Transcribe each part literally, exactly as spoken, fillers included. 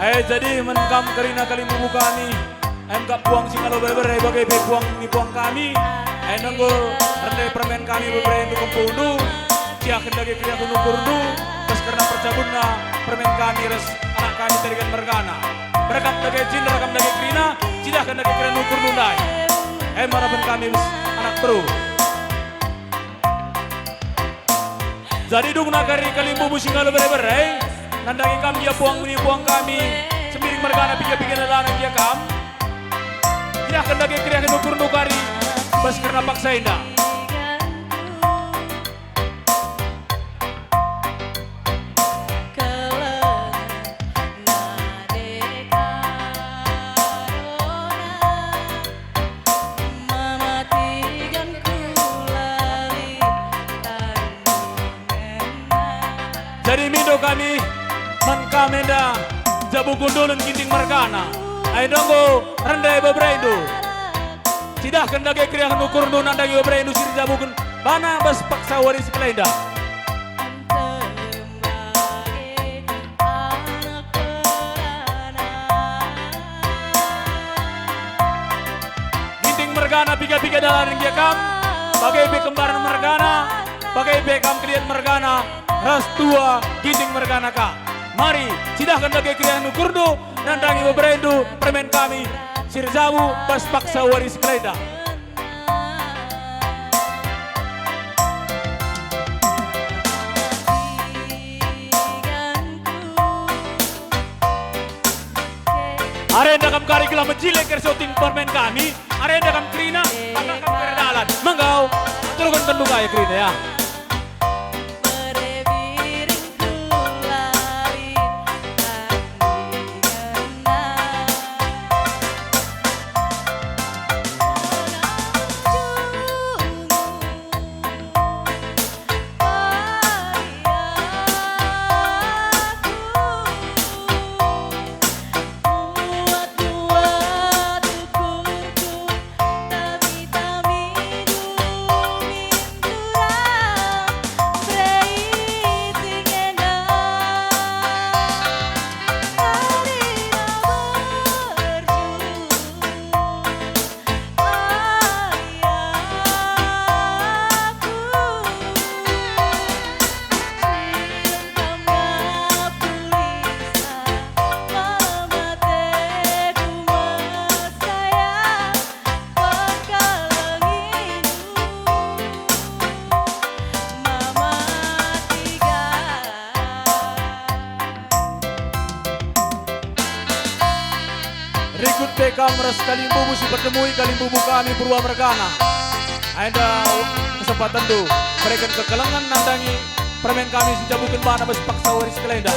Eh, jadi man kam kerina kalimbubu kami, em kap puang si ngalo berebere, eh, bage pe puang ni puang kami, eh, nenggo rende permen kami bebere ndu kempundu, cidahken dage kerina nukurndu, bas kerna percabunna permen kami ras anak kami Tarigan mergana. Berekam dage cin, berekam dage kerina, cidahken dage kerina nukurndu ndai. Eh, marapen kami bas anak beru. Jadi dungna kari kalimbubu si ngalo bere-bere, nandangi kam gia puang mini puang kami, Sembiring mergana piga-piga dalan gia kam. Cidahken dage kerina nukurndu kari, bas kerna paksa enda. Jadi mindo kami man kam enda jabu gundulun Ginting mergana. Ai ndonggo rende beberendu. Cidahken dage kerina nukurndu nandangi beberendu si erjabuken bana bas paksa wari si kalenda. Ginting mergana piga-piga dalan gia kam, bage pe kembaran mergana, bage pe kam keliat mergana, ras tua Ginting mergana ka. Mari, cidahken dage kerina nukurndu, nandangi beberendu, permen kami, si erjabu, bas paksa wari si kalenda. Arenda kam kari gelah mejile kersoting permen kami, arenda kam kerina, maka kam kere dalan. Menggau, turun tendu kaya kerina ya. Rikut pe kam ras kalimbubu si pertemui kalimbubu kami Purwa mergana. Enda kesempatenndu, bereken kekelengen nandangi permen kami si njabuken bana bas paksa wari si kalenda.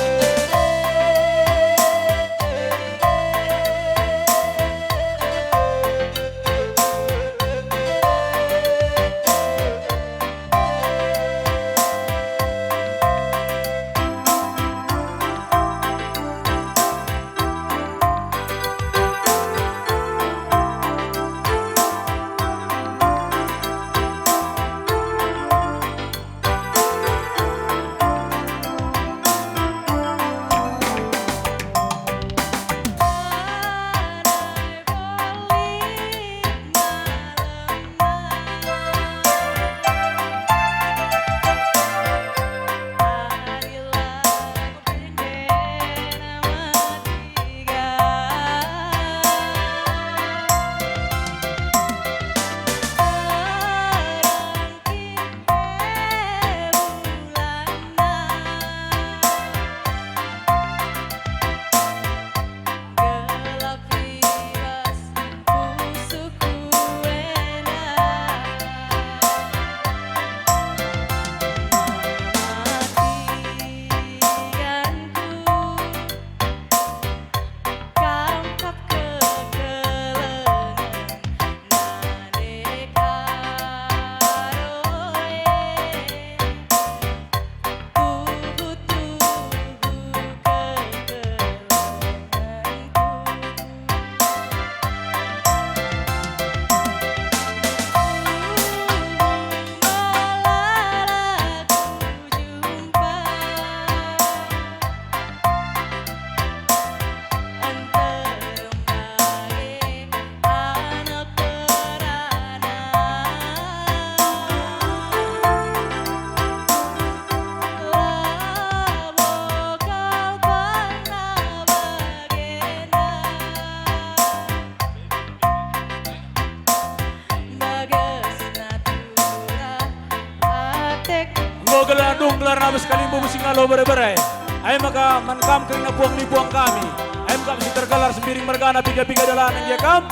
Kami sekali mbubu si ngalo bere-bere. Ai maka man kam kerina puang ni puang kami. Ai maka si tergelar Sembiring mergana piga-piga dalan enggia kam.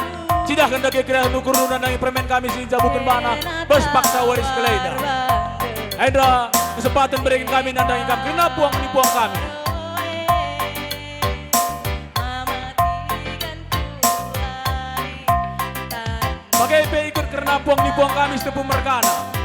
Cidahken dage kerina ukur nandangi permen kami si jabuken bana bas paksa waris kelaina. Enda kesempaten bereken kami nandangi kam kerina puang ni puang kami. Bage pe ikut kerina puang ni puang kami si tepu mergana.